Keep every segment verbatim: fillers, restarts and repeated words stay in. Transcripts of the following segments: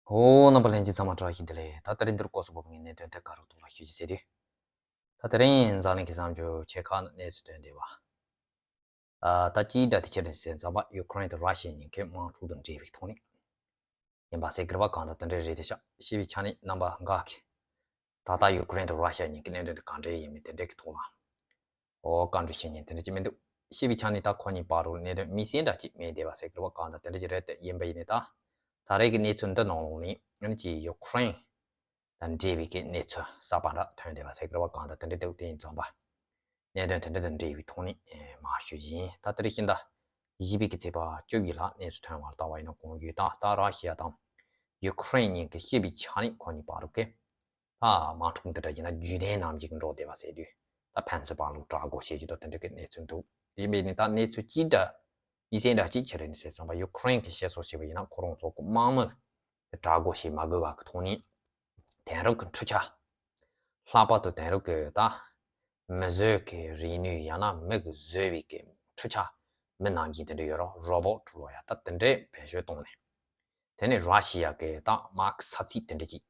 ཨོ། རྣམ་པ་ལྷན་རྒྱས་ཚང་མ་བཀྲ་ཤིས་བདེ་ལེགས། ད་དེ་རིང་འདིར་སྐོར་སུ་བབས་ངས་གནད་དོན་ཐད་ཀར་རོགས་ཐོག་ལ་ཞུ་རྒྱུ་ཟེར་དུས། ད་དེ་རིང་འཛམ་གླིང་གི་བསམ་བྱུང་ཆེ་ཁག་ནང་གནས་ཚུལ་ཐོན་བསྡད་པ། ཨ། ད་ཅིའི་འདྲ་དེ་ཁྱེད་རང་ཟེར་མཚམས་པ་ཡུ་ཀེ་རེན་དང་ར་ཤི་ཡ་གཉིས་ཀའི་དམག་འཁྲུག་དང་འབྲེལ་བའི་ཐོག་ནས་ཡིན་པ་ཟེར་གི་རེད་པ། གང་ལྟར་དེ་འདྲ་རེད་དེ་ཤག་ཤེས་པའི་ཆ་ནས་རྣམ་པ་འགའ་གིས་ད་ལྟ་ཡུ་ཀེ་རེན་དང་ར་ཤི་ཡ་གཉིས་ཀྱི་གནད་དོན་དེ་ག་འདྲ་ཡིན་མིན་དེ་འདྲ་གི་ཐོག་ལ། ཨོ། བཀའ་འདྲི་བྱེད་མཁན་དེ་འདྲ་ཅིག་མི་འདུག་ཤེས་པའི་ཆ་ནས་ད་ཁོ་གཉིས་བར་དུ་གནད་དོན་དམིགས་བསལ་འདྲ་ཅིག་མེད་བསྡད་པ་ཟེར་གི་རེད་པ། གང་ལྟར་དེ་འདྲ་ཅིག་རེད་དེ། ཡིན་པ་ཡིན་ནའི་ད་ད་རེས་ཀྱི་གནས་ཚུལ་འདི་ནང་ལོགས་ནས་ཨ་ནི་ཅིག་ཡུ་ཀེ་རེན་དང་འབྲེལ་བའི་གི་གནས་ཚུལ་གསར་པ་འདྲ་ཐོན་བསྡད་པ་ཟེར་གི་རེད་པ། གང་ལྟར་དེ་འདྲ་འདུག་དེ་ཡིན་ཙང་པ། གནད་དོན་དེ་འདྲ་དང་འབྲེལ་བའི་ཐོག་ནས་ཨེ་མར་ཞུ་རྒྱུ་ཡིན། ད་དེ་རིང་ཤིང་ད་བཞི་པའི་གི་ཚེས་པ་བཅུ་བཞི་ལ་གནས་ཚུལ་ཐོན་བར་ལྟ་བ་ཡིན་ན། གོང་ཞུས་ད་ལྟ་ར་ཤི་ཡ་དང་ཡུ་ཀེ་རེན་གཉིས་ཀྱི་ཤེས་པའི་ཆ་ནས་ཁོ་གཉིས་བར་དུ་གི་ད་དམག་འཁྲུག་འདི་འདྲ་ཡིན་ན་རྒྱུན་ལྡན་ནང་བཞིན་གྱི་འགྲོ་བསྡད་པ་ཟེར་དུས། ད་ཕན་ཚུན་བར་ལ་དགྲ་སྒོ་ཕྱེ་རྒྱུ་དང་དེ་འདྲ་གི་གནས་ཚུལ་འདུག་ཡིན་པས་ནི་ད་གནས་ཚུལ་གཅིག་འདྲ་དམིགས་བསལ་འདྲ་གཅིག་ཆི་རེད་ཟེར་ཙམ་པ། ཡུ་ཀེ་རེན་གྱི་བཤད་སྲོལ་བྱས་པ་ཡིན་ན་ཁོ་རང་ཚོ་གི་དམག་མི་དེ་དགྲ་སྒོ་ཕྱེ་མ་དགོས་པ་གི་ཐོག་ནས་དེང་རབས་ཀྱི་འཕྲུལ་ཆས། ལྷག་པར་དུ་དེང་རབས་ཀྱི་ད་མི་བཟོས་ཀྱི་རིག་ནུས་ཡང་ན་མི་གིས་བཟོས་པའི་གི་འཕྲུལ་ཆས་མི་ནང་བཞིན་དེ་འདྲ་ཡོད་རོགས། རོ་བོ་ཊི་ལོ་ཡ་ད་དེ་འདྲའི་བེད་སྤྱོད་བཏང་ནས། དེ་ནས་ར་ཤི་ཡ་གི་ད་དམག་གི་ས་ཚིགས་དེ་འདྲ་ཅིག་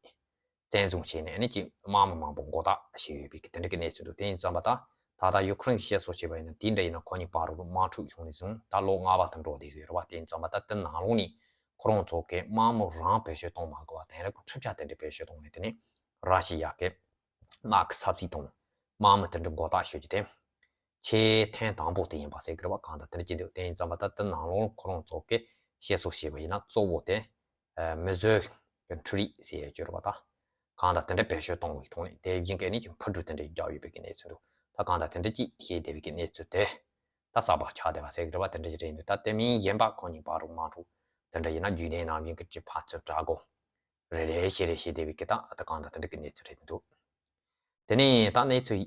བཙན་བཟུང་བྱས་ནས་ཨ་ནི་ཅིག་དམག་མི་མང་པོ་མགོ་བཏགས་བྱས་ཡོད་པའི་གི་དེ་འདྲ་གི་གནས་ཚུལ་འདུག་དེ་ཡིན་ཙང་པ་ད་ད་ལྟ་ཡུ་ཀེ་རེན་གྱི་བཤད་སྲོལ་བྱས་པ་ཡིན་ན་དེ་འདྲ་ཡིན་ན་ཁོ་གཉིས་བར་དུ་དམག་འཁྲུག་བྱུང་ནས་བཟུང་ད་ལོ་ལྔ་པ་དུ་འགྲོ་བསྡད་ཀྱི་ཡོད་རེད་པ། དེ་ཡིན་ཙང་པ་ད་དེ་ནང་ལོགས་ནས་ཁོ་རང་ཚོ་གི་དམག་མི་རང་བེད་སྤྱོད་གཏོང་མ་དགོས་པ་དེང་རབས་ཀྱི་འཕྲུལ་ཆས་དེ་འདྲ་བེད་སྤྱོད་གཏོང་ནས་དེ་ནས་ར་ཤི་ཡ་གི་དམག་གི་ས་ཚིགས་དང་དམག་མི་དེ་འདྲ་མགོ་བཏགས་ཞུ་རྒྱུ་དེ། ཆེས་ཐེངས་དང་པོ་དེ་ཡིན་པ་ཟེར་གི་རེད་པ། གང་ལྟར་དེ་འདྲ་ཅིག་འདུག་དེ་ཡིན་ཙང་པ་ད་དེ་ནང་ལོགས་ཁོ་རང་ཚོ་གི་བཤད་སྲོལ་བྱས་པ་ཡིན་ན་གཙོ་བོ་དེ་ཨ་མི་བཟོས་ཀྱི་འཕྲུལ་རིག་ཟེར་ཡ་ཅིག་ཡོད་རེད་པ། ད་གང་ལྟར་དེ་འདྲ་བེད་སྤྱོད་གཏོང་བའི་ཐོག་ནས་དེ་བཞིན་གྱི་ཨ་ནི་ཅིག་འཕུར་གྲུ་དེ་འདྲ་རྒྱག་ཡོད་པའི་གི་གནས་ཚུལ་འདུག་ད་གང་ལྟར་དེ་འདྲ་ཅིག་བཤད་བསྡད་པའི་གི་གནས་ཚུལ་དེ་ད་གསར་པ་ཆགས་བསྡད་པ་ཟེར་གི་རེད་པ། དེ་འདྲ་ཅིག་རེད་འདུག་ད་དེ་མིན་གཞན་པ་ཁོ་གཉིས་བར་དུ་དམག་འཁྲུག་དེ་འདྲ་ཡིན་ན་རྒྱུན་ལྡན་ནང་བཞིན་གྱི་ཅིག་ཕར་ཚུར་དགྲ་སྒོ་རེ་རེ་བྱས་རེ་བྱས་བསྡད་པའི་གི་ད་ད་གང་ལྟར་དེ་འདྲ་གི་གནས་ཚུལ་རེད་འདུག་དེ་ནས་ད་གནས་ཚུལ་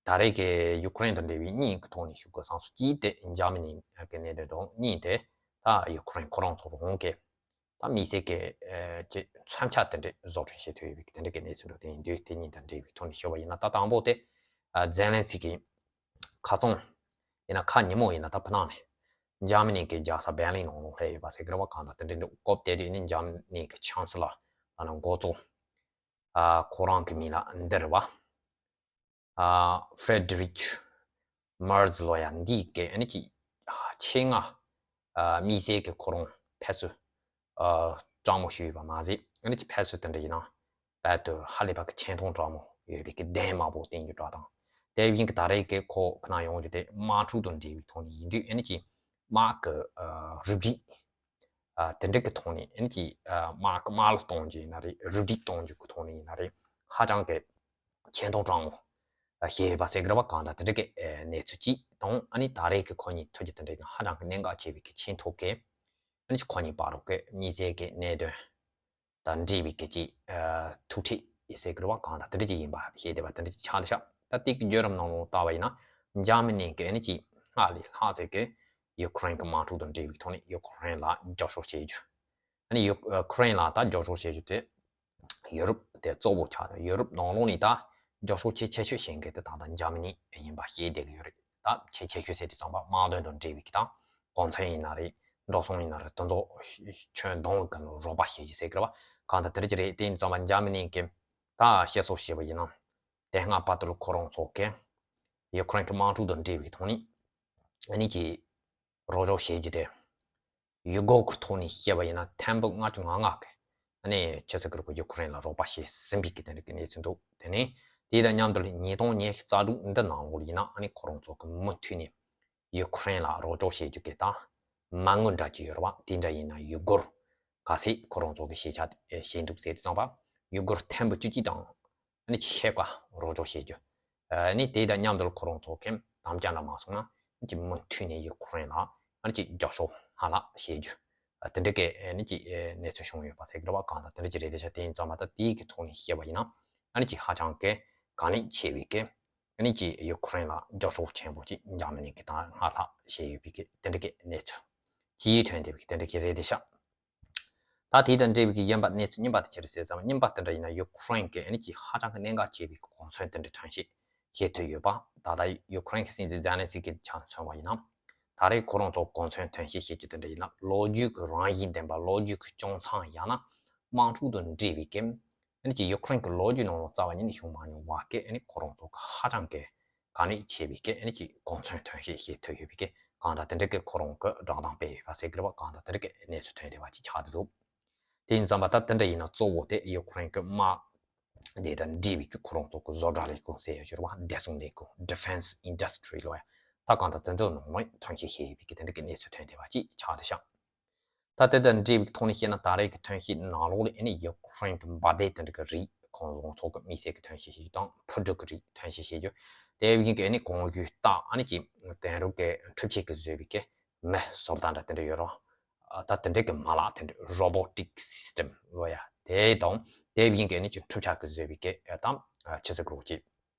ད་རེས་ཀྱི་ཡུ་ཀེ་རེན་དང་འབྲེལ་བའི་གཉིས་ཀྱི་ཐོག་ནས་ཞུ་དགོས་བསམ་སོང་། གཅིག་དེ་འཇར་མ་ནི་གི་གནད་དོན་དང་། གཉིས་དེ་ད་ཡུ་ཀེ་རེན་ཁོ་རང་ཚོ་རང་གི་ད་དམིགས་བསལ་གྱི་ཨ་ཅིག་མཚོན་ཆ་དེ་འདྲ་བཟོ་སྐྲུན་བྱེད་ཐུབ་ཡོད་པའི་གི་དེ་འདྲ་གི་གནས་ཚུལ་འདུག་དེ་ཡིན་དུས་དེ་གཉིས་དང་འབྲེལ་བའི་ཐོག་ནས་ཞུ་བ་ཡིན་ན། ད་དང་པོ་དེ་ཨ་ཛེ་ལན་སི་ཀི་ཁ་རྩང་ཡིན་ན་ཁ་ཉིན་མོ་ཡིན་ན་ད་ཕ་ནང་ནས་འཇར་མ་ནི་གི་རྒྱལ་ས་བྷེར་ལིན་ནང་ལོགས་སླེབས་ཡོད་པ་ཟེར་གི་རེད་པ། གང་ལྟར་དེ་འདྲ་འདུག་སྐབས་དེ་དུས་ནི་འཇར་མ་ནི་གི་ཆང་སི་ལར་ཨ་ནི་འགོ་གཙོ་ཨ་ཁོ་རང་གི་མིང་ལ་འདི་རེད་པ། ཨ་ཧྥེ་ཌི་རིཆ་མར་ཛི་ལོ་ཡ་འདི་གི་ཨ་ནི་ཅིག་ཨ་ཆེད་མངགས་ཨ་དམིགས་བསལ་གྱི་ཁོ་རང་ཕེབས་བསུ་ཨ་དྲང་མོ་ཞུས་ཡོད་པ་མ་ཟད། ཨ་ནི་ཅིག་ཕེབས་བསུ་དེ་འདྲ་ཡིན་ན་རྦད་དེ་ཧ་ལས་པ་གི་ཆེ་མཐོང་དྲང་མོ་ཡོད་པའི་གི་གདན་དམར་པོ་བསྟན་རྒྱུ་འདྲ་དང་། དེ་བཞིན་གྱི་ད་རེས་ཀྱི་ཁོ་ཕ་ནང་ཡོང་རྒྱུ་དེ་དམག་འཁྲུག་དང་འབྲེལ་བའི་ཐོག་ནས་ཡིན་དུས་ཨ་ནི་ཅིག་དམག་གི་ཨ་རུ་སྒྲིག་ཨ་དེ་འདྲ་གི་ཐོག་ནས་ཨ་ནི་ཅིག་ཨ་དམག་གི་དམག་ལོ་གཏོང་རྒྱུ་ཡིན་ན་རེད། རུ་སྒྲིག་གཏོང་རྒྱུ་གི་ཐོག་ནས་ཡིན་ན་རེད། ཧ་ཅང་གི་ཆེ་མཐོང་དྲང་མོ་བྱས་ཡོད་པ་ཟེར་གི་རེད་པ། གང་ལྟར་དེ་འདྲ་གི་ཨ་གནས་ཚུལ་གཅིག་དང་། ཨ་ནི་ད་རེས་ཀྱི་ཁོ་གཉིས་ཐུག་རྒྱུ་དེ་འདྲ་ཡིན་ན་ཧ་ཅང་གི་གནད་འགག་ཆེ་བའི་གི་ཆེས་མཐོ་གི་ཨ་ནི་ཁོ་གཉིས་བར་དུ་གི་དམིགས་བསལ་གྱི་གནད་དོན་དང་འབྲེལ་བའི་གི་ཅིག་ཨ་ཐུག་འཕྲད་ཡིན་ཟེར་གི་རེད་པ། གང་ལྟར་དེ་འདྲ་ཅིག་ཡིན་པ་བཤད་བསྡད་པ་དེ་འདྲ་ཅིག་ཆགས་བསྡད་ཤག་ད་དེ་གི་བརྒྱུད་རིམ་ནང་ལོགས་ལྟ་བ་ཡིན་ན་འཇར་མ་ནི་གི་ཨ་ནི་ཅིག་སྔར་ལས་ལྷག་ཙམ་གི་ཡུ་ཀེ་རེན་གི་དམག་འཁྲུག་དང་འབྲེལ་བའི་ཐོག་ནས་ཡུ་ཀེ་རེན་ལ་རྒྱབ་སྐྱོར་བྱེད་རྒྱུ། ཨ་ནི་ཡུ་ཀེ་རེན་ལ་ད་རྒྱབ་སྐྱོར་བྱེད་རྒྱུ་དེ་ཡུ་རོབ་དེ་གཙོ་བོ་ཆགས་ནས། ཡུ་རོབ་ནང་ལོགས་ནས་ད་རྒྱབ་སྐྱོར་ཆེས་ཆེ་ཤོས་བྱེད་མཁན་དེ་ད་ལྟ་འཇར་མ་ནི་ཡིན་པ་ཤེས་བསྡད་ཀྱི་ཡོད་རེད། ད་ཆེས་ཆེ་ཤོས་ཟེར་དུས་ཙམ་པ་དམག་དོན་དང་འབྲེལ་བའི་གི་ད་གོ་མཚོན་ཡིན་ན་རེད། འགྲོ་སོང་ཡིན་ན་རེད། དེ་ཚོ་ཁྱོན་བསྡོམས་ཀྱི་རོགས་པ་བྱེད་རྒྱུ་ཟེར་གི་རེད་པ། གང་ལྟར་དེ་འདྲ་ཅིག་རེད། དེ་ཡིན་ཙང་པ་འཇར་མ་ནི་གི་ད་བཤད་སྲོལ་བྱས་པ་ཡིན་ན། དེ་སྔ་བར་དུ་ཁོ་རང་ཚོ་གི་ཡུ་ཀེ་རེན་གི་དམག་འཁྲུག་དང་འབྲེལ་བའི་ཐོག་ནས་ཨ་ནི་ཅིག་རོགས་སྐྱོར་བྱེད་རྒྱུ་དེ། ཡུ་སྒོར་གྱི་ཐོག་ནས་བཤད་པ་ཡིན་ན་ཐེར་འབུམ་ལྔ་བཅུ་ང་ལྔ་གི་ཨ་ནི་ཆུ་ཚོད་ཀྱི་རིང་ཡུ་ཀེ་རེན་ལ་རོགས་པ་བྱས་ཟིན་པའི་གི་དེ་འདྲ་གི་གནས་ཚུལ་འདུག་དེ་ནས་དེ་དང་མཉམ་དུ་ཉིས་སྟོང་ཉི་ཤུ་རྩ་དྲུག་འདི་ནང་ལོགས་ཡིན་ན་ཨ་ནི་ཁོ་རང་ཚོ་གི་མུ་མཐུད་ནས་ཡུ་ཀེ་རེན་ལ་རོགས་སྐྱོར་བྱེད་རྒྱུ་གི་ད་མ་དངུལ་འདྲ་ཅིག་ཡོད་རེད་པ། དེ་འདྲ་ཡིན་ན་ཡུ་སྒོར་ག་ཚད་ཁོ་རང་ཚོ་གི་ཤེས་བྱ་བྱས་འདུག་ཟེར་དུས་ཙམ་པ་ཡུ་སྒོར་ཐེར་འབུམ་བཅུ་གཅིག་དང་། ཨ་ནི་ཕྱེད་ཀ་རོགས་སྐྱོར་བྱེད་རྒྱུ། ཨ་ནི་དེ་དང་མཉམ་དུ་ཁོ་རང་ཚོ་གི་དམ་བཅའ་འདྲ་མ་སོང་ན་ཨ་ནི་ཅིག་མུ་མཐུད་ནས་ཡུ་ཀེ་རེན་ལ་ཨ་ནི་ཅིག་རྒྱབ་སྐྱོར་སྔར་ལྷག་བྱེད་རྒྱུ། ཨ་དེ་འདྲ་གི་ཨ་ནི་ཅིག་ཨ་གནས་ཚུལ་བྱུང་ཡོད་པ་ཟེར་གི་རེད་པ། གང་ལྟར་དེ་འདྲ་ཅིག་རེད་དེ་ཤག་དེ་ཡིན་ཙང་མ་ད་དེའི་གི་ཐོག་ནས་བཤད་པ་ཡིན་ན་ཨ་ནི་ཅིག་ཧ་ཅང་གི་གལ་གནད་ཆེ་བའི་གི་ཨ་ནི་ཅིག་ཡུ་ཀེ་རེན་ལ་རྒྱབ་སྐྱོར་ཆེན་པོ་ཅིག་འཇར་མ་ནི་གི་ད་སྔར་ལྷག་བྱས་ཡོད་པའི་གི་དེ་འདྲ་གི་གནས་ཚུལ་ཅིག་ཐོན་བསྡད་པའི་གི་དེ་འདྲ་གི་རེད་དེ་ཤག་ད་དེ་དང་འབྲེལ་བའི་གི་གཞན་པ་གནས་ཚུལ་རྙིང་པ་དེ་ཅི་རེད་ཟེར་ཙང་། རྙིང་པ་དེ་འདྲ་ཡིན་ན་ཡུ་ཀེ་རེན་གྱི་ཨ་ནི་ཅིག་ཧ་ཅང་གི་གནད་འགག་ཆེ་བའི་གོ་མཚོན་དེ་འདྲ་ཐོན་ཤེས་བྱེད་ཐུབ་ཡོད་པ། ད་ལྟ་ཡུ་ཀེ་རེན་གྱི་སྲིད་འཛིན་ཛེ་ལན་སི་ཀི་ཆ་མཚོན་པ་ཡིན་ན། ད་རེས་ཁོ་རང་ཚོ་གོ་མཚོན་ཐོན་ཤེས་བྱེད་རྒྱུ་དེ་འདྲ་ཡིན་ན་ལོ་རྒྱུས་ཀྱི་རང་བཞིན་ལྡན་པ། ལོ་རྒྱུས་ཀྱི་བྱུང་ཚང་ཡང་ན་ དམག་འཁྲུག་དང་འབྲེལ་བའི་གི་ཨ་ནི་ཅིག་ཡུ་ཁུ་རེན་གི་ལོ་རྒྱུས་ནང་ལ་རྩ་བ་ཉིད་ནས་བྱུང་མ་མྱོང་བ་གི་ཨ་ནི་ཁོ་རང་ཚོ་གི་ཧ་ཅང་གི་དཀའ་གནད་ཆེ་བའི་གི་ཨ་ནི་ཅིག་གོ་མཚོན་ཐོན་སྐྱེད་བྱེད་ཐུབ་ཡོད་པའི་གི་གང་ལྟར་དེ་འདྲ་གི་ཁོ་རང་གི་བསྒྲགས་གཏམ་སྤེལ་ཡོད་པ་ཟེར་གི་རེད་བ། གང་ལྟར་དེ་འདྲ་གི་གནས་ཚུལ་ཐོན་བསྡད་པ་ཅིག་ཆགས་བསྡད་འདུག་དེ་ཡིན་ཙང་པ་ད་དེ་འདྲ་ཡིན་ན་གཙོ་བོ་དེ་ཡུ་ཁུ་རེན་གི་དམག་དེ་དང་འབྲེལ་བའི་གི་ཁོ་རང་ཚོ་གི་བཟོ་གྲྭ་ལས་ཁུངས་ཟེར་ཡོད་ཅེས་རེད་བ། བདེ་སྲུང་ལས་ཁུངས་Defense Industry ལོ་ཡ། ད་གང་ལྟར་དེ་ཚོ་ནང་ལ་ཐོན་སྐྱེད་བྱས་ཡོད་པའི་གི་དེ་འདྲ་གི་གནས་ཚུལ་ཐོན་བསྡད་པ་ཅིག་ཆགས་བསྡད་ཤག་ད་དེ་དང་འབྲེལ་བའི་ཐོག་ནས་བཤད་ན་ད་རེས་ཀྱི་ཐོན་སྐྱེད་ནང་ལོགས་ལ་ཨ་ནི་ཡུ་ཁུ་རེན་གྱི་འབར་མདེལ་དེ་འདྲ་གི་རིགས་ཁོང་རང་ཚོ་གི་དམིགས་བསལ་གྱི་ཐོན་སྐྱེད་བྱེད་རྒྱུ་དང་འཕུར་གྲུ་གི་རིགས་ཐོན་སྐྱེད་བྱེད་རྒྱུ། དེ་བཞིན་གྱི་ཨ་ནི་གོང་ཞུས་ལྟར་ཨ་ནི་ཀྱི་དེང་རབས་ཀྱི་འཕྲུལ་ཆས་ཀྱིས་བཟོས་པའི་གི་མི་བཟོ་ལྟ་འདྲ་དེ་འདྲ་ཡོད་རེད། ད་དེ་འདྲ་གི་མ་ལག་དེ་འདྲ་Robotic System ལོ་ཡ་དེ་དང་དེ་བཞིན་གྱི་ཨ་ནི་ཀྱི་འཕྲུལ་ཆས་ཀྱིས་བཟོས་པའི་གི་ཨ་དང་ཆི་ཟེར་གི་རེད་ཅེས།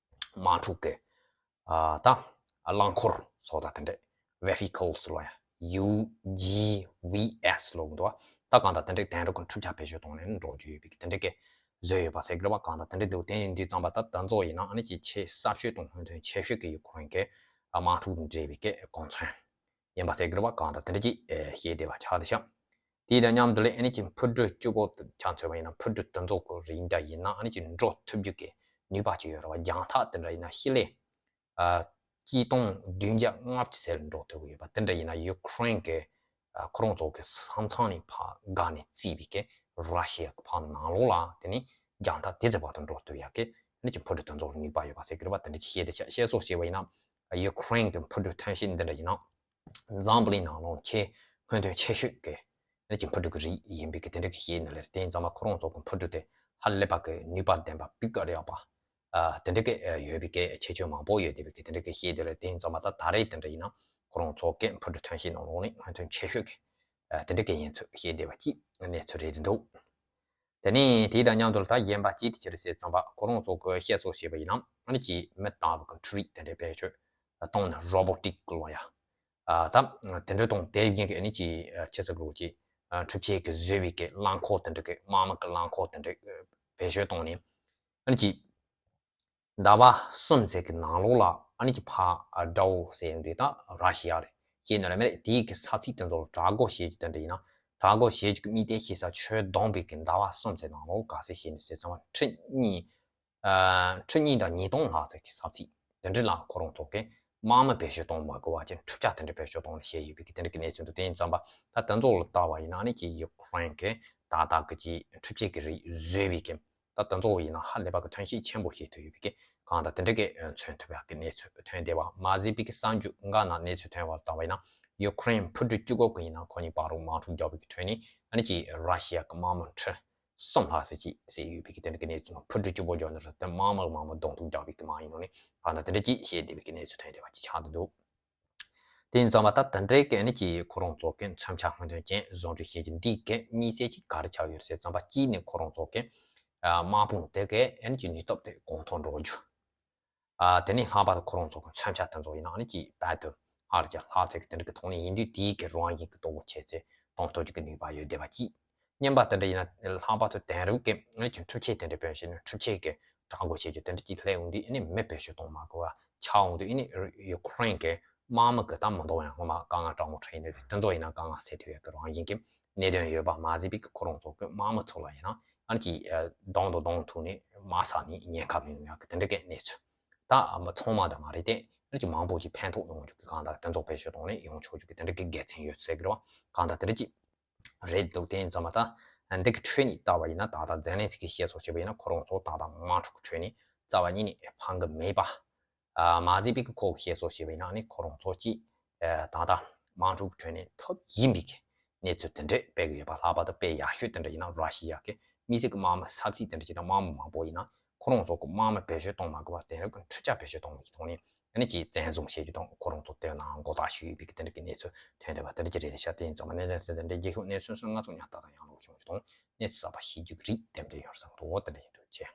དམག་འཁྲུག་གི་ཨ་ད་རླངས་འཁོར་སོགས་དང་དེ་འདྲ་Vehicles ལོ་ཡ། ཡུ་ཇི་ཝི་ཨེས་ལོ་གི་འདུག་ད་གང་ལྟར་དེ་འདྲའི་དེང་རབས་ཀྱི་འཕྲུལ་ཆས་བེད་སྤྱོད་གཏོང་ནས་འགྲོ་རྒྱུ་ཡོད་པའི་དེ་འདྲ་གི་བཟོས་ཡོད་པ་ཟེར་གི་རེད་བ། གང་ལྟར་དེ་འདྲ་འདུག་དེ་ཡིན་དུས་ཙམ་པ་ད་ད་ཚོ་ཡིན་ན་ཨ་ནི་ཅིག་ཆེས་ཟབ་ཤོས་དང་སྔོན་ཐོན་ཆེ་ཤོས་ཀྱི་ཡུ་ཁུ་རེན་གྱི་དམག་འཁྲུག་དང་འབྲེལ་བའི་གི་གོ་མཚོན་ཡིན་པ་ཟེར་གི་རེད་བ། གང་ལྟར་དེ་འདྲ་ཅིག་བཤད་བསྡད་པ་ཆགས་བསྡད་ཤག་དེ་དང་མཉམ་དུ་ལས་ཨ་ནི་ཅིག་འཕུར་གྲུ་གཅིག་པོ་ཆ་མཚོན་པ་ཡིན་ན་འཕུར་གྲུ་དེ་ཚོ་གི་རིགས་འདྲ་ཡིན་ན་ཨ་ནི་ཅིག་འགྲོ་ཐུབ་རྒྱུ་གི་ནུས་པ་ཅིག་ཡོད་རེད་བ། རྒྱང་ཐག་དེ་འདྲ་ཡིན་ན་ཤི་ལེ་ཨ་གཅིག་སྟོང་བདུན་བརྒྱ་ལྔ་བཅུ་ཟེར་འགྲོ་ཐུབ་ཀྱི་ཡོད་པ། དེ་འདྲ་ཡིན་ན་ཡུ་ཁུ་རེན་གྱི་ཨ་ཁོ་རང་ཚོ་གི་ས་མཚམས་ནས་ཕར་བརྒལ་ནས་བརྩིས་པའི་གི་ར་ཤི་ཡ་གི་ཕར་ནང་ལོགས་ལ་དེ་ནི་རྒྱང་ཐག་དེ་ཙམ་བར་དུ་འགྲོ་ཐུབ་ཡག་གི་ཨ་ནི་ཅིག་འཕུར་གྲུ་དེ་ཚོ་ལ་ནུས་པ་ཡོད་པ་ཟེར་གི་རེད་བ། དེ་འདྲ་ཅིག་བཤད་དེ་ཆ་བཤད་སྲོལ་བྱས་པ་ཡིན་ན་ཡུ་ཁུ་རེན་གྱི་འཕུར་གྲུ་ཐོན་སྐྱེད་འདི་འདྲ་ཡིན་ན་འཛམ་བུ་གླིང་ནང་ལོགས་ཆེས་སྔོན་ཐོན་ཆེ་ཤོས་ཀྱི་ཨ་ནི་ཅིག་འཕུར་གྲུ་གི་རིགས་ཡིན་པའི་གི་དེ་འདྲ་གི་བཤད་ནི་ལས། དེ་ཡིན་ཙང་མ་ཁོ་རང་ཚོ་གི་འཕུར་གྲུ་དེ་ཧ་ལས་པ་གི་ནུས་པ་ལྡན་པ་སྤུས་ཀ་ཡག་པ་ཨ་དེ་འདྲ་གི་ཨ་ཡོད་པའི་གི་ཁྱད་ཆོས་མང་པོ་ཡོད་བསྡད་པའི་གི་དེ་འདྲ་གི་བཤད་དེ་ལས། དེ་ཡིན་ཙང་མ་ད་ད་རེས་དེ་འདྲ་ཡིན་ན་ཁོ་རང་ཚོ་གི་འཕུར་གྲུ་ཐོན་སྐྱེད་ནང་ལོགས་ནས་སྔོན་ཐོན་ཆེ་ཤོས་ཀྱི་ཨ་དེ་འདྲ་གི་ཡིན་ཚུལ་བཤད་བསྡད་པ་ཅིག་གནས་ཚུལ་རེད་འདུག་དེ་ནས་དེ་དང་མཉམ་དུ་ད་གཞན་པ་ཅིག་དེ་ཅི་རེད་ཟེར་ཙམ་པ་ཁོ་རང་ཚོ་གི་བཤད་སྲོལ་བྱས་པ་ཡིན་ན་ཨ་ནི་ཅིག་མི་ལྟ་བུ་གི་འཕྲུལ་རིགས་དེ་འདྲ་བེད་སྤྱོད་གཏོང་ནས་Robotic ལོ་ཡ། ཨ་ད་དེ་འདྲ་དང་དེ་བཞིན་གྱི་ཨ་ནི་ཅིག་ཨ་ཆི་ཟེར་དགོས་ཀྱི་ཨ་འཕྲུལ་ཆས་ཀྱིས་བཟོས་པའི་གི་རླངས་འཁོར་དེ་འདྲ་གི་དམག་མི་གི་རླངས་འཁོར་དེ་འདྲ་བེད་སྤྱོད་བཏང་ནས་ཨ་ནི་ཅིག་ཟླ་བ་གསུམ་ཙམ་གྱི་ནང་ལོགས་ལ་ཨ་ནི་ཅིག་ཕར་དགྲ་བོ་ཟེར་ཡོང་དུས་ད་ར་ཤི་ཡ་རེད་ཤེས་ནི་རེད་མ་རེད། དེའི་གི་ས་ཚིགས་དེ་ཚོ་ལ་དྲག་རྒོལ་བྱེད་རྒྱུ་དེ་འདྲ་ཡིན་ན་དྲག་རྒོལ་བྱེད་རྒྱུ་གི་དམིགས་གཏད་བྱེད་ས་ཆོད་བསྡད་པའི་གི་ཟླ་བ་གསུམ་ཙམ་ནང་ལོགས་ག་ཚོད་བྱས་ནས་ཟེར་ཙམ་པ་ཁྲི་གཉིས། ཨ་ཁྲི་གཉིས་དང་ཉིས་སྟོང་ལྷག་ཙམ་གྱི་ས་ཚིགས་དེ་འདྲ་ལ་ཁོ་རང་ཚོ་གིས་དམག་མི་བེད་སྤྱོད་གཏོང་མ་དགོས་པ་བྱས་འཕྲུལ་ཆས་དེ་འདྲ་བེད་སྤྱོད་གཏོང་ནས་བྱས་ཡོད་པའི་གི་དེ་འདྲ་གི་གནས་ཚུལ་འདུག་དེ་ཡིན་ཙམ་པ་ད་དེ་ཚོ་ལ་ལྟ་བ་ཡིན་ན་ཨ་ནི་ཅིག་ཡུ་ཁུ་རེན་གྱི་ད་ལྟ་གི་ཅིག་འཕྲུལ་ཆས་ཀྱི་རིགས་བཟོས་པའི་གི་ད་དེ་ཚོ་ཡིན་ན་ཧ་ལས་པ་གི་ཐོན་སྐྱེད་ཆེན་པོ་བྱེད་ཐུབ་ཡོད་པའི་གི་གང་ལྟར་དེ་འདྲ་གི་མཚོན་ཐུབ་ཡག་གི་གནས་ཚུལ་ཐོན་བསྡད་པ། མ་ཟད་པའི་གི་གསར་འགྱུར་འགའ་ནང་གནས་ཚུལ་ཐོན་པ་ལ་ལྟ་བ་ཡིན་ན་ཡུ་ཁུ་རེན་འཕུར་གྲུ་གཅིག་པོ་གི་ཡིན་ན་ཁོ་གཉིས་བར་དུ་དམག་འཁྲུག་རྒྱག་པའི་གི་ཁྲོད་ནས་ཨ་ནི་ཅིག་ར་ཤི་ཡ་གི་དམག་མི་ཁྲི་གསུམ་ལྷག་ཙམ་ཅིག་བསད་ཡོད་པའི་གི་དེ་འདྲ་གི་གནས་ཚུལ། འཕུར་གྲུ་གཅིག་པོ་འཇོག་ནི་རེད་དེ་དམག་མི་དམག་མི་གདོང་ཐུག་རྒྱག་པའི་གི་མ་ཡིན་ནོ་ནི་གང་ལྟར་དེ་འདྲ་ཅིག་བཤད་བསྡད་པའི་གི་གནས་ཚུལ་ཐོན་བསྡད་པ་ཅིག་ཆགས་བསྡད་འདུག་དེ་ཡིན་ཙང་མ་ད་དེ་འདྲའི་གི་ཨ་ནི་ཅིག་ཁོ་རང་ཚོ་གི་མཚོན་ཆ་སྔོན་ཐོན་ཅན་བཟོ་སྐྲུན་བྱེད་རྒྱུ་འདི་གི་དམིགས་བསལ་ཅིག་ག་རེ་ཆགས་ཡོད་ཟེར་ཙམ་པ་གཅིག་ནི་ཁོ་རང་ཚོ་གི་ཨ་དམག་དཔུང་དེ་གི་ཨ་ནི་ཅིག་ནུས་སྟོབས་དེ་གོང་མཐོར་འགྲོ་རྒྱུ། ཨ་དེ་ནས་ལྷག་པར་དུ་ཁོ་རང་ཚོ་གི་མཚོན་ཆ་དེ་ཚོ་ཡིན་ན་ཨ་ནི་ཅིག་རྦད་དེ་ཧ་ལས་ཅིག་ལྷག་ཚད་ཀྱི་དེ་འདྲ་གི་ཐོག་ནས་ཡིན་དུས་དེའི་གི་རང་བཞིན་གྱི་ལྟོ་གོས་ཆེ་ཚད་གཏོང་ཐུབ་རྒྱུ་གི་ནུས་པ་ཡོད་བསྡད་པ་གཅིག་གཉིས་པ་དེ་འདྲ་ཡིན་ན་ལྷག་པར་དུ་དེང་རབས་ཀྱི་ཨ་ནི་ཅིག་འཕྲུལ་ཆས་དེ་འདྲ་བེད་སྤྱོད་ནས་འཕྲུལ་ཆས་ཀྱི་དྲག་རྒོལ་བྱེད་རྒྱུ་དེ་འདྲ་ཅིག་སླེབས་ཡོང་དུས་ཨ་ནི་མི་བེད་སྤྱོད་གཏོང་མ་དགོས་པ་ཆགས་ཡོང་དུས་ཨ་ནི་ཡུ་ཁུ་རེན་གྱི་དམག་མི་གི་ད་མི་འདུག་ཡང་སྔོན་མ་དཀའ་ངལ་དྲག་མོ་འཕྲད་ཡོང་དུས་དེ་ཚོ་ཡིན་ན་དཀའ་ངལ་སེལ་ཐུབ་ཡག་གི་རང་བཞིན་གྱི་གནད་དོན་ཡོད་པ་མ་ཟད་པའི་གི་ཁོ་རང་ཚོ་གི་དམག་མི་ཚོ་ལ་ཡིན་ན་ཨ་ནི་ཅིག་གདོང་དང་གདོང་ཐུག་ནས་མ་ཟ་ནས་ཉེན་ཁ་མི་ཡོང་ཡག་གི་དེ་འདྲ་གི་གནས་ཚུལ། ད་མི་ཚང་མ་དང་མ་རེད་དེ་ཨ་ནི་ཅིག་མང་པོ་ཅིག་ཕན་ཐོགས་ཡོང་རྒྱུ་གི་གང་ལྟར་དེ་ཚོ་བེད་སྤྱོད་གཏོང་ནས་ཡོང་ཆོག་རྒྱུ་གི་དེ་འདྲ་གི་དགེ་མཚན་ཡོད་ཟེར་གི་རེད་བ། གང་ལྟར་དེ་འདྲ་ཅིག་རེད་འདུག་དེ་ཡིན་ཙང་མ་ད་འདི་གི་ཁྲོད་ནས་ལྟ་བ་ཡིན་ན་ད་ལྟ་ཛེ་ལན་སི་ཀི་བཤད་སྲོལ་བྱས་པ་ཡིན་ན་ཁོ་རང་ཚོ་ད་ལྟ་དམག་འཁྲུག་གི་ཁྲོད་ནས་རྩ་བ་ཉིད་ནས་ཕང་གི་མེད་པ། ཨ་མ་ཟད་པའི་གི་ཁོ་གི་བཤད་སྲོལ་བྱས་པ་ཡིན་ན་ཨ་ནི་ཁོ་རང་ཚོ་གཅིག་ཨ་ད་ལྟ་དམག་འཁྲུག་གི་ཁྲོད་ནས་ཐོབ་ཡིན་པའི་གི་གནས་ཚུལ་དེ་འདྲས་སྤེལ་གི་ཡོད་པ། ལྷག་པར་དུ་དཔེ་ཡག་ཤོས་དེ་འདྲ་ཡིན་ན་ར་ཤི་ཡ་གི་དམིགས་བསལ་གི་དམག་མི་ས་ཚིགས་དེ་འདྲ་ཅིག་དང་དམག་མི་མང་པོ་ཡིན་ན་ཁོ་རང་ཚོ་གི་དམག་མི་བེད་སྤྱོད་གཏོང་མ་དགོས་པར་དེང་རབས་ཀྱི་འཕྲུལ་ཆས་བེད་སྤྱོད་གཏོང་བའི་ཐོག་ནས་ཨ་ནི་ཅིག་བཙན་བཟུང་བྱེད་རྒྱུ་དང་ཁོ་རང་ཚོ་དེ་ནང་མགོ་བཏགས་ཞུས་ཡོད་པའི་གི་དེ་འདྲ་གི་གནས་ཚུལ་ཐོན་བསྡད་པ་དེ་འདྲ་ཅིག་རེད་ཤག་དེ་ཡིན་ཙང་མ་གནད་དོན་དེ་འདྲ་རྒྱལ་ཁབ་གནས་ཚུལ་སོགས་སྣ་ཚོགས་ཉར་ལྟ་དང་ཡང་ལོག་བྱུང་བྱུང་གནས་ཚུལ་གསར་པ་ཤེས་རྒྱུ་གི་རིགས་ལྡེམ་ལྡེམ་ཡོང་བསམ་འདུག་དེ་འདྲ་ཡིན་འདུག་ཅེས།